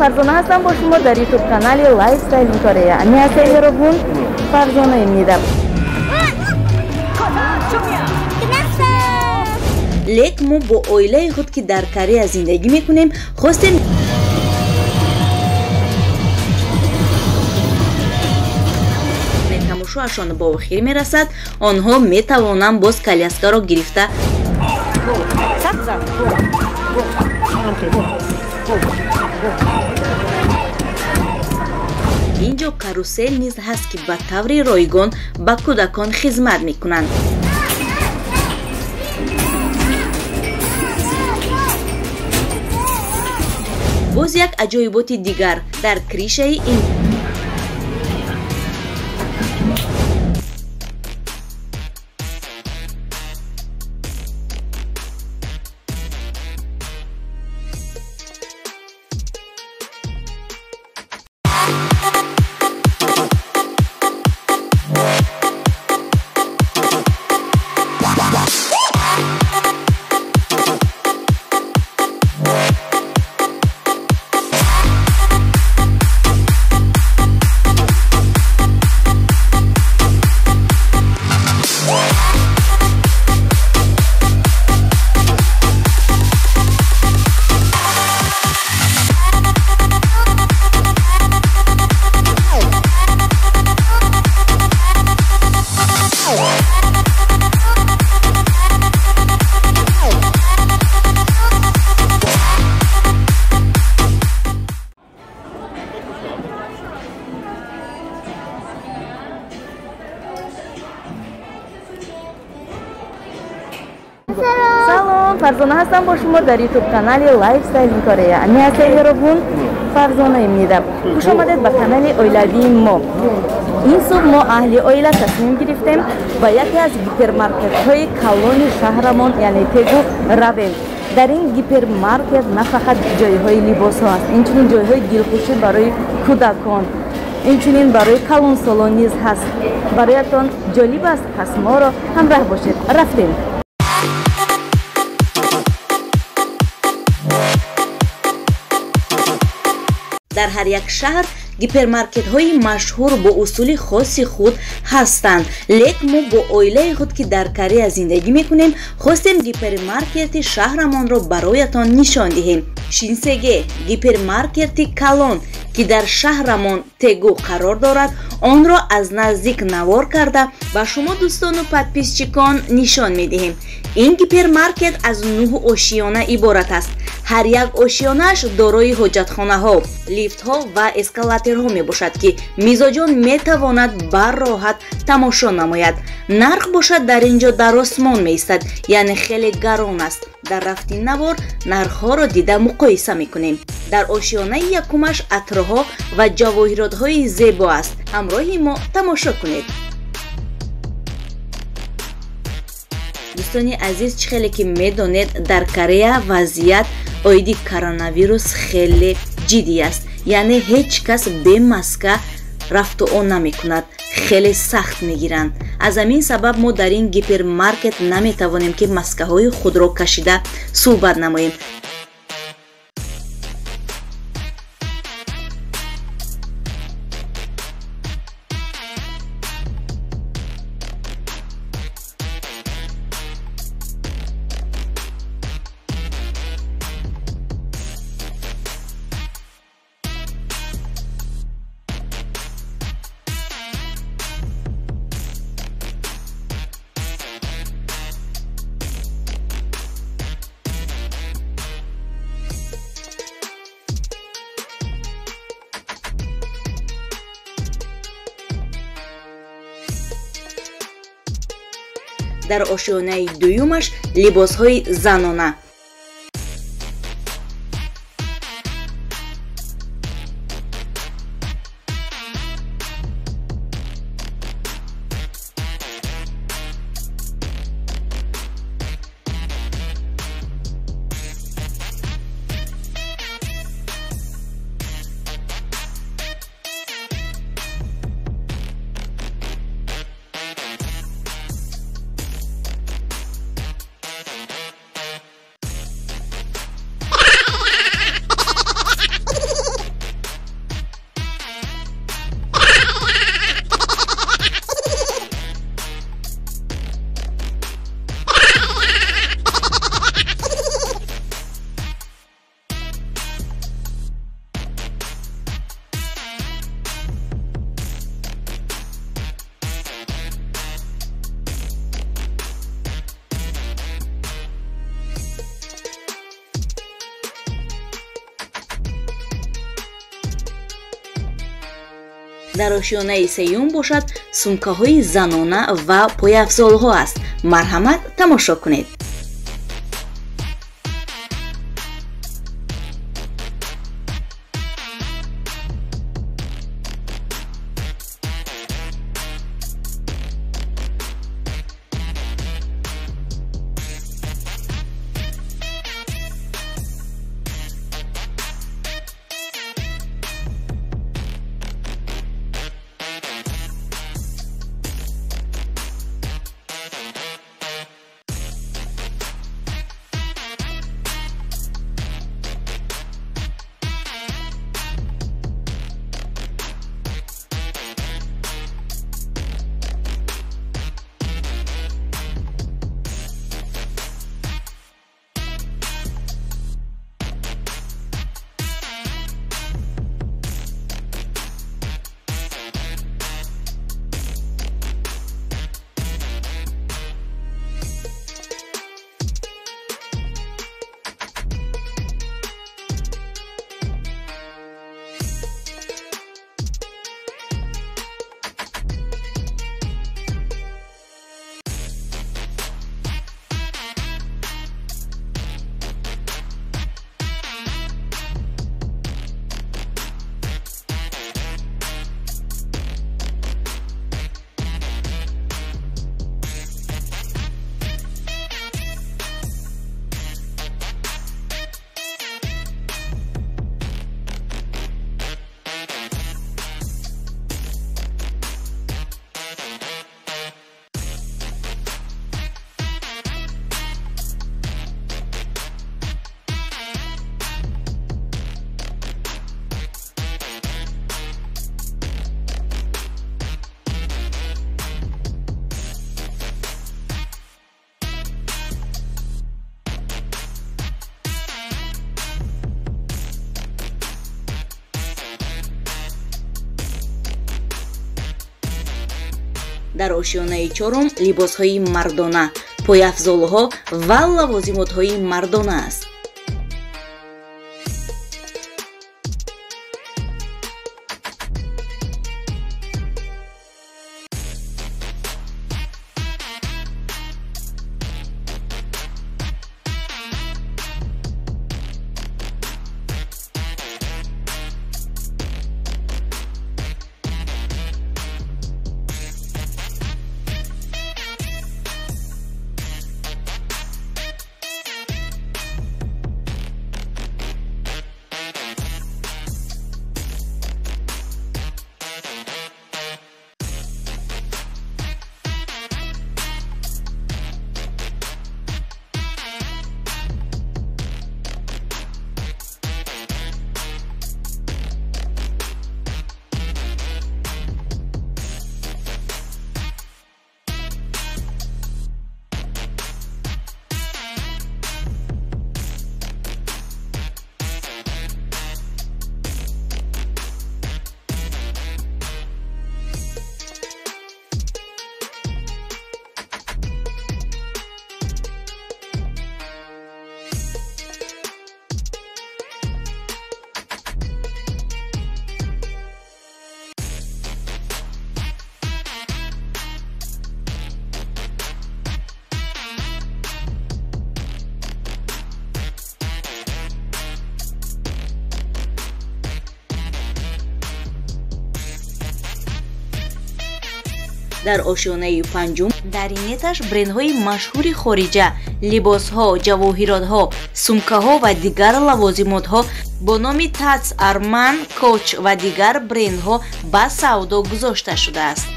Фарзона ҳастам бо шумо дар YouTube канали Lifestyle in Korea. 안녕하세요 여러분. Фарзона입니다. Лек мо бо оилаи худ, ки дар Корея зиндагӣ мекунем, хостем тамошоашон ба охир мерасад, онҳо метавонанд боз коляскаро гирифта ин ҷо карусел низ ҳаст, ки ба таври ройгон ба кӯдакон хизмат мекунанд. Боз як аҷоиботи дигар дар кришаи ин Салом, Фарзона ҳастам бо шумо дар YouTube канали Lifestyle in Korea. 안녕하세요 여러분. Фарзона입니다. Хуш омадед ба канали оилавии мо. Ин субҳ мо аҳли оила тасмим гирифтем ба яке аз гипермаркетҳои калони шаҳрамон, яъне Тегу, равем. Дар ин гипермаркет на фақат ҷойҳои либосҳо аст, инчунин ҷойҳои дилхушӣ барои кӯдакон, инчунин барои калонсолон низ ҳаст. Бароятон ҷолиб аст, пас моро ҳамроҳ бошед. Рафтем. Дар ҳар як шаҳр гипермаркетҳои машҳур бо усули хоси худ ҳастанд. Лек мо бо оилаи худ, ки дар Корея зиндагӣ мекунем, хостем гипермаркети шаҳрамонро бароятон нишон диҳем. Шинсеге гипермаркети калон, ки дар шаҳрамон Тегу қарор дорад, онро аз наздик навор карда ба шумо дӯстону подписчикон нишон медиҳем. Ин гипермаркет аз 9 ошиёна иборат аст. Ҳар як ошиёнааш дорои ҳоҷатхонаҳо, лифтҳо ва эскалаторҳо мебошад, ки мизоҷон метавонад барроҳат тамошо намояд. Нарх бошад дар ин ҷо дар осмон меистад, яъне хеле гарон аст. Дар рафти навор нархҳоро дида муқоиса мекунем. Дар ошиёнаи якумаш атрҳо ва ҷавоҳиротҳои зебо аст. Ҳамроҳи мо тамошо кунед. Дӯстони азиз, чӣ хеле ки медонед, дар Корея вазъият оиди коронавирус хеле ҷиддӣ аст, яъне ҳеҷ кас бе маска рафту он намекунад, хеле сахт мегиранд. Аз ҳамин сабаб мо дар ин гипермаркет наметавонем, ки маскаҳои худро кашида суҳбат намоем. Дар ошиёнаи дуюмаш либосҳои занона. Дар ошёнаи сеюм бошад сумкаҳои занона ва пойафзолҳо аст. Марҳамат, тамошо кунед. Дар ошёнаи чорум либосҳои мардона, пойафзолҳо ва лавозимотҳои мардона аст. Дар ошёнаи панҷум дар инеташ брендҳои машҳури хориҷа, либосҳо, ҷавоҳиротҳо, сумкаҳо ва дигар лавозимотҳо бо номи Тац, Арман, Коч ва дигар брендҳо ба савдо гузошта шудааст.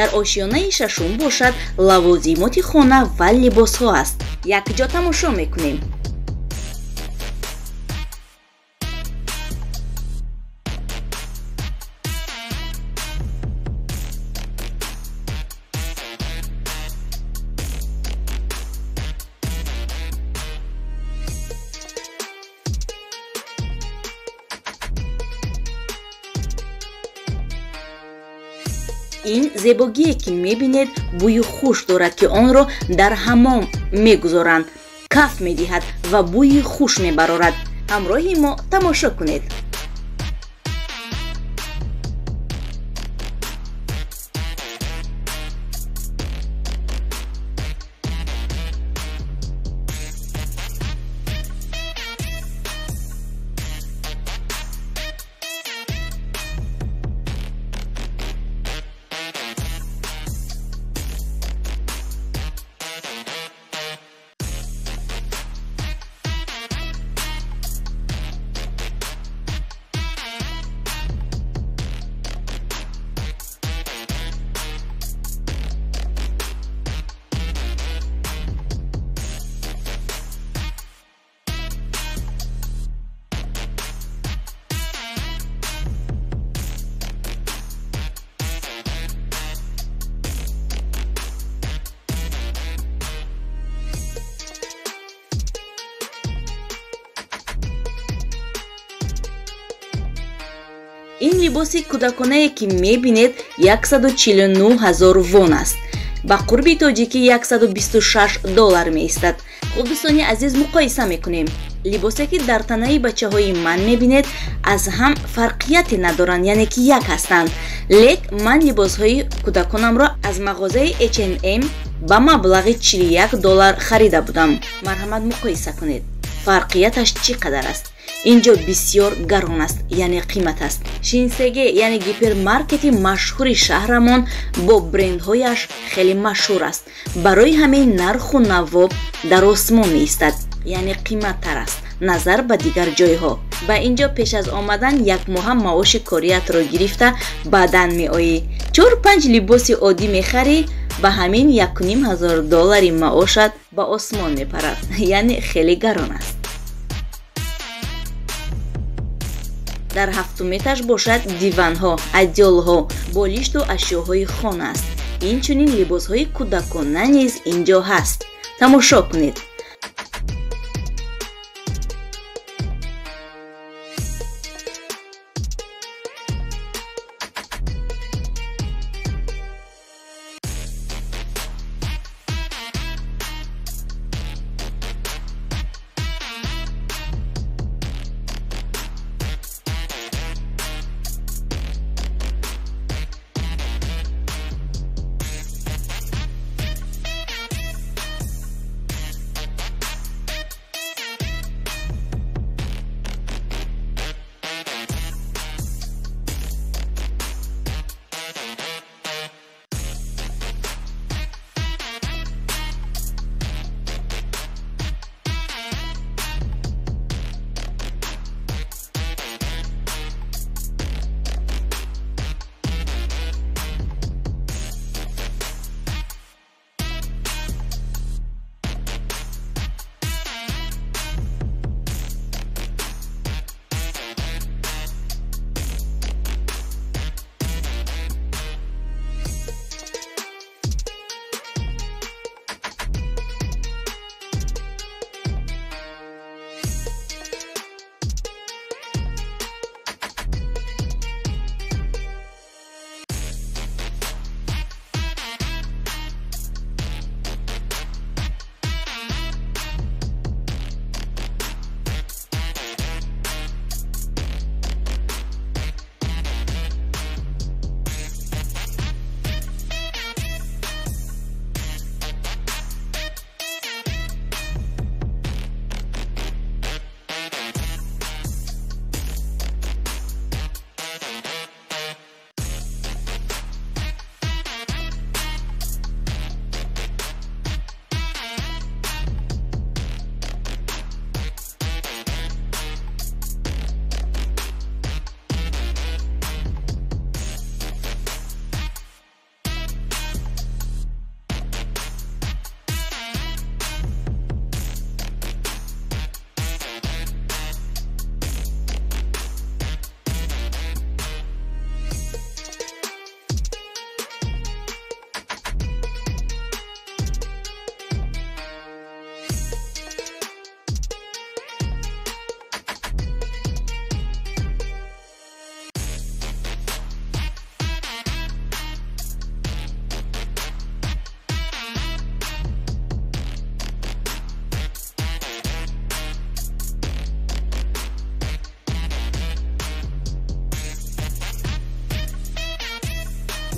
Дар ошёнаи шашум бошад лавозимоти хона ва либосҳо аст. Якҷо тамошо мекунем. Ин зебогие ки мебинед бӯи хуш дорад, ки онро дар ҳамом мегузоранд, каф медиҳад ва бӯи хуш мебарорад. Ҳамроҳи мо тамошо кунед. Ин либоси кӯдаконае ки мебинед 149 000 вон аст. Ба қурби тоҷикӣ 126 доллар меистад. Хуб, дӯстони азиз, муқоиса мекунем. Либосе ки дар танаи бачаҳои ман мебинед аз ҳам фарқияте надоранд, яъне ки як ҳастанд. Лек ман либосҳои кӯдаконамро аз мағозаи H&M ба маблағи 41 доллар харида будам. Марҳамат, муқоиса кунед. Фарқияташ чӣ қадар аст? Инҷо бисёр гарон аст, яъне қимат аст. Шинсеге, яъне гипермаркети машҳури шаҳрамон бо брендҳояш хеле машҳур аст. Барои ҳамин нарху наво дар осмон меистад, яъне қиматтар аст назар ба дигар ҷойҳо. Ба инҷо пеш аз омадан як моҳа маоши кориятро гирифта баъдан меоӣ. 4-5 либоси оддӣ мехарӣ, ба ҳамин 1,5 ҳазор доллари маошат ба осмон мепарад, яъне хеле гарон аст. Дар ҳафтум этаж бошад диванҳо, адёлҳо, болишту ашёҳои хона аст. Инчунин либосҳои кӯдакона низ инҷо ҳаст. Тамошо кунед.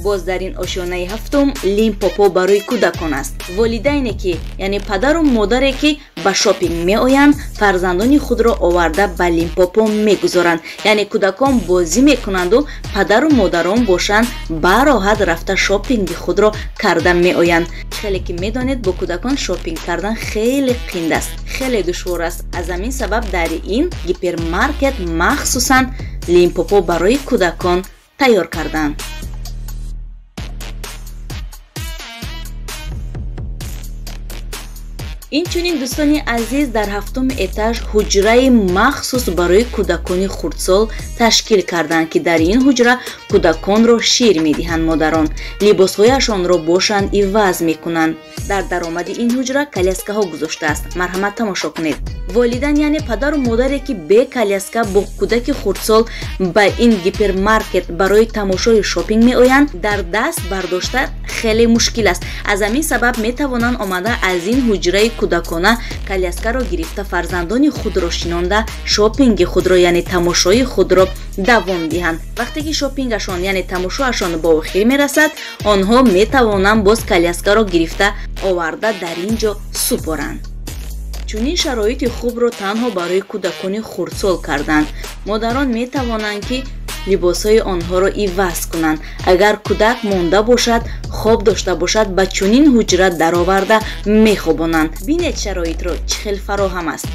Боз дар ин ошёнаи ҳафтум лимпопо барои кӯдакон аст. Волидайне ки, яъне падару модаре ки ба шопинг меоянд, фарзандони худро оварда ба лимпопо мегузоранд. Яъне кӯдакон бозӣ мекунанду падару модарон бошанд бароҳат рафта шопинги худро карда меоянд. Хеле ки медонед, бо кӯдакон шопинг кардан хеле қинд аст, хеле душвор аст. Аз ҳамин сабаб дар ин гипермаркет махсусан лимпопо барои кӯдакон тайёр карданд. Инчунин, дӯстони азиз, дар ҳафтум этаж ҳуҷраи махсус барои кӯдакони хурдсол ташкил карданд, ки дар ин ҳуҷра кӯдаконро шир медиҳанд модарон, либосҳояшонро бошанд иваз мекунанд. Дар даромади ин ҳуҷра коляскаҳо гузоштааст. Марҳамат, тамошо кунед. Волидан, яъне падару модаре ки бе коляска бо кӯдаки хурдсол ба ин гипермаркет барои тамошои шопинг меоянд, дар даст бардошта хеле мушкил аст. Аз ҳамин сабаб метавонанд омада аз ин ҳуҷраи кӯдакона коляскаро гирифта, фарзандони худро шинонда, шопинги худро, яъне тамошои худро давом диҳанд. Вақте ки шопингашон, яъне тамошоашон ба охир мерасад, онҳо метавонанд боз коляскаро гирифта оварда дар ин ҷо супоранд. Чунин шароити хубро танҳо барои кӯдакони хурдсол карданд. Модарон метавонанд ки либосҳои онҳоро иваз кунанд. Агар кӯдак монда бошад, хоб дошта бошад, ба чунин ҳуҷра дароварда мехобонанд. Бинед шароитро чӣ хел фароҳам аст.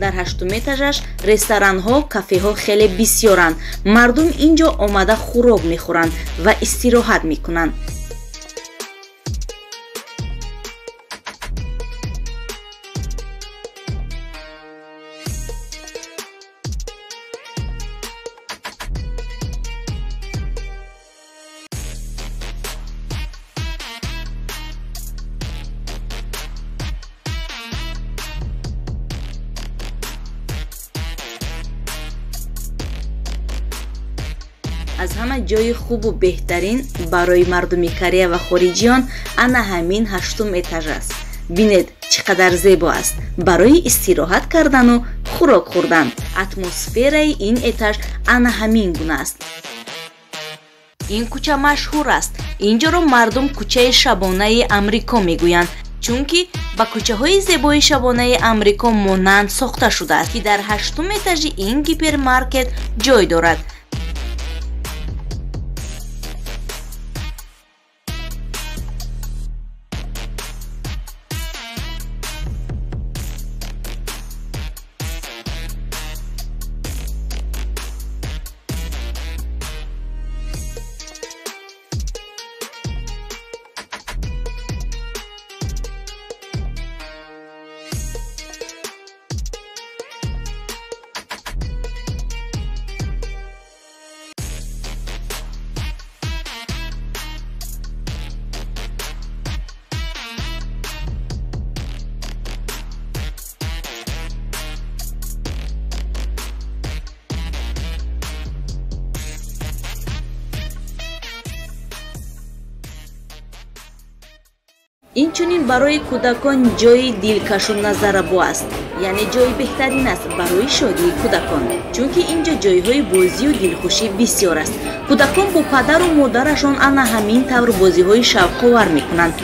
Дар ҳаштум этажаш ресторанҳо, кафеҳо хеле бисёранд. Мардум ин ҷо омада хӯрок мехӯранд ва истироҳат мекунанд. Аз ҳама ҷои хубу беҳтарин барои мардуми Корея ва хориҷиён ана ҳамин ҳаштум этаж аст. Бинед, чӣ қадар зебо аст барои истироҳат кардану хӯрок хӯрдан. Атмосфераи ин этаж ана ҳамин гуна аст. Ин кӯча машҳур аст. Инҷоро мардум кӯчаи шабонаи Амрико мегӯянд, чунки ба кӯчаҳои зебои шабонаи Амрико монанд сохта шудааст, ки дар ҳаштум этажи ин гипермаркет ҷой дорад. Инчунин барои кӯдакон ҷои дилкашу назаррабо аст, яъне ҷои беҳтарин аст барои шодии кӯдакон, чунки инҷо ҷойҳои бозию дилхушӣ бисёр аст. Кӯдакон бо падару модарашон ана ҳамин тавр бозиҳои шавқовар мекунанд.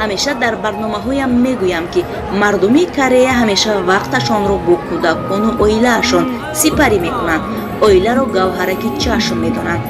Ҳамеша дар барномаҳоям мегӯям, ки мардуми Корея ҳамеша вақташонро бо кӯдакону оилаашон сипарӣ мекунанд, оиларо гавҳараки чашм медонанд.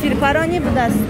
Тирпаронӣ будааст.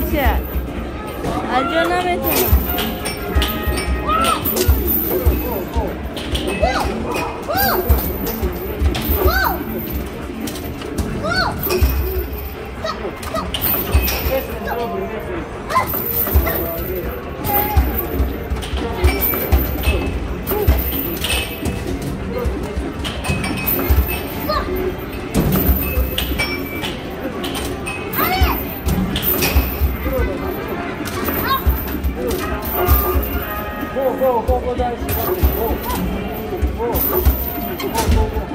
Бача. Алҷон наметавонад. Go, go, go, go, go, go, go, go, go.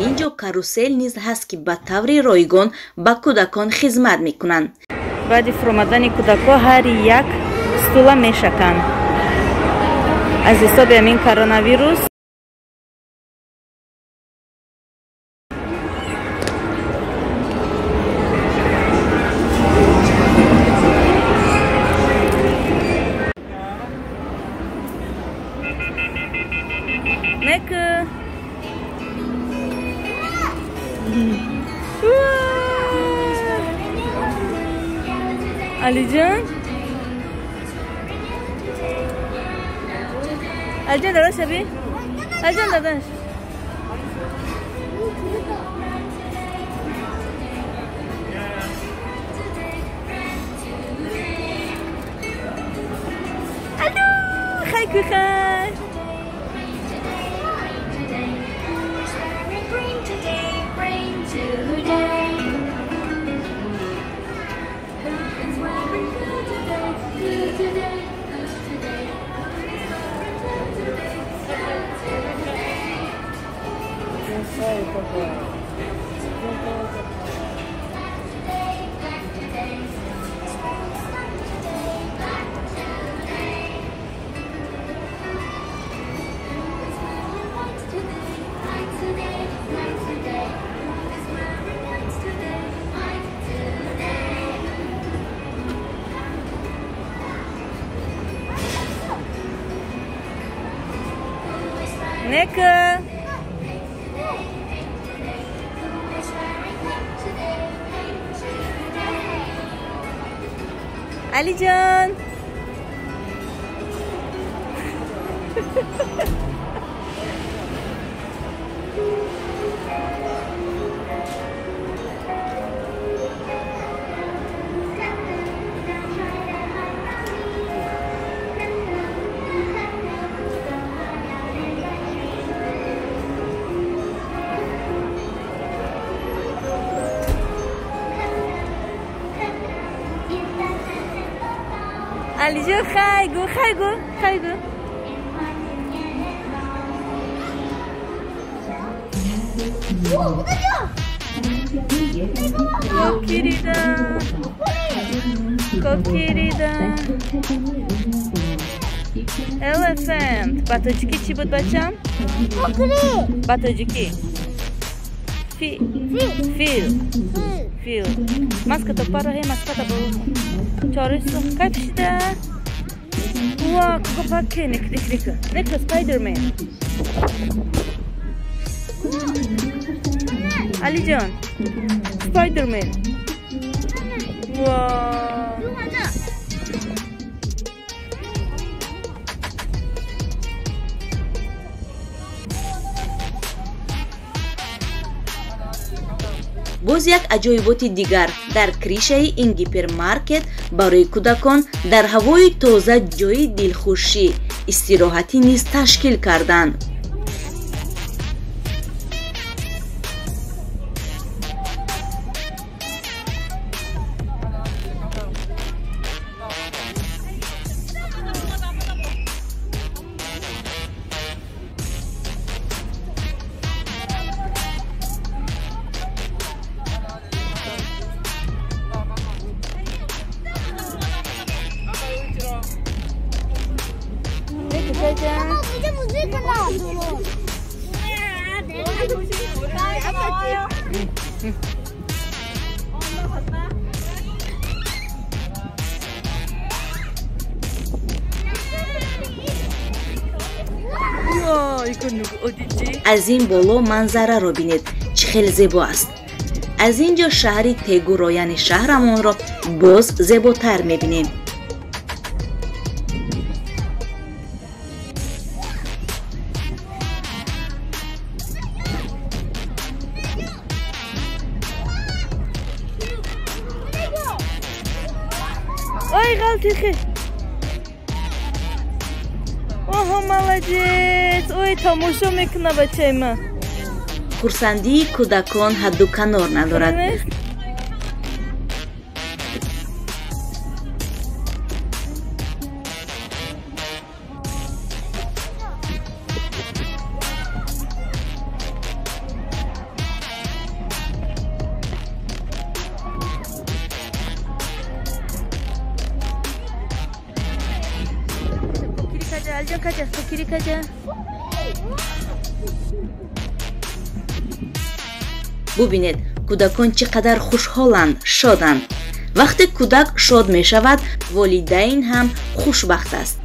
Инҷо карусел низ ҳаст, ки ба таври ройгон ба кӯдакон хизмат мекунанд. Баъди фуромадани кӯдакҳо ҳар як стула мешаканд. Аз ҳисоби ҳамин коронавирус Alican. Alican dadaş abi. Alican dadaş. Alo, hay kuhay. Neka. Alican. Alican, хайгу, хайгу, хайгу. 코끼리다. 코끼리다. Elephant. Ба тоҷикӣ чӣ буд, бачам? Ба тоҷикӣ. Фил. Фил. Маска то паро, ҳей, маска то боло. Чорису. Кай пишида? 우와, 그거 밖에 네크 네크 스파이더맨. 알리전 스파이더맨. 우와. Боз як аҷоиботи дигар дар кришаи ин гипермаркет барои кӯдакон дар ҳавои тоза ҷои дилхушӣ истироҳатӣ низ ташкил карданд. Аз ин боло манзараро бинед, чӣ хел зебо аст. Аз ин ҷо шаҳри Тегуро, яъне шаҳрамонро боз зеботар мебинем. Ой, ғалтихи. Оҳо, молодец. Ой, тамошо мекуна бачаи ман. Хурсандии кӯдакон ҳадду канор надорад. Бубинед, кӯдакон чӣ қадар хушҳоланд, шоданд. Вақте кӯдак шод мешавад, волидайн ҳам хушбахт аст.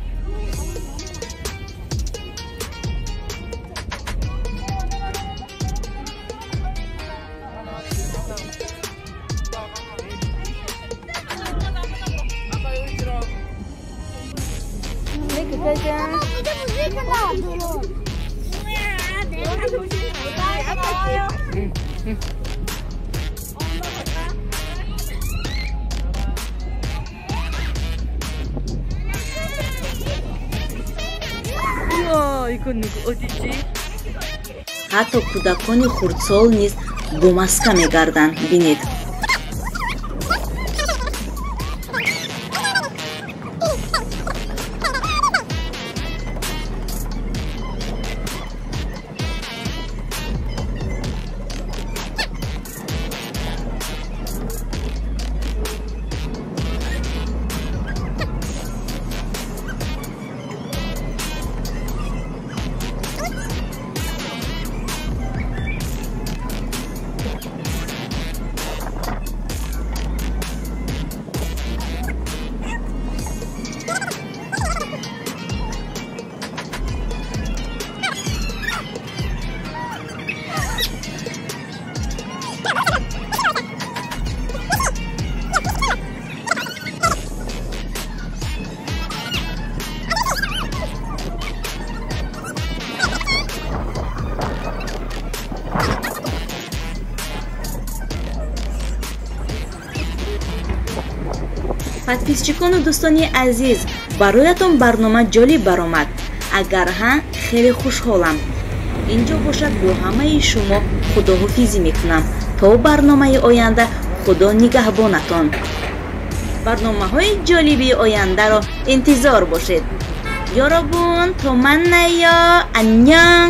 Ҳатто кӯдакони хурдсол низ бо маска мегарданд. Бинед. Подписчикону дӯстони азиз, бароятон барнома ҷолиб баромад. Агар ҳа, хеле хушҳолам. Инҷо бошад бо ҳамаи шумо худоҳофизӣ мекунам. То барномаи оянда худо нигаҳбонатон. Барномаҳои ҷолиби ояндаро интизор бошед. Ёробун, то маннайо, аннён.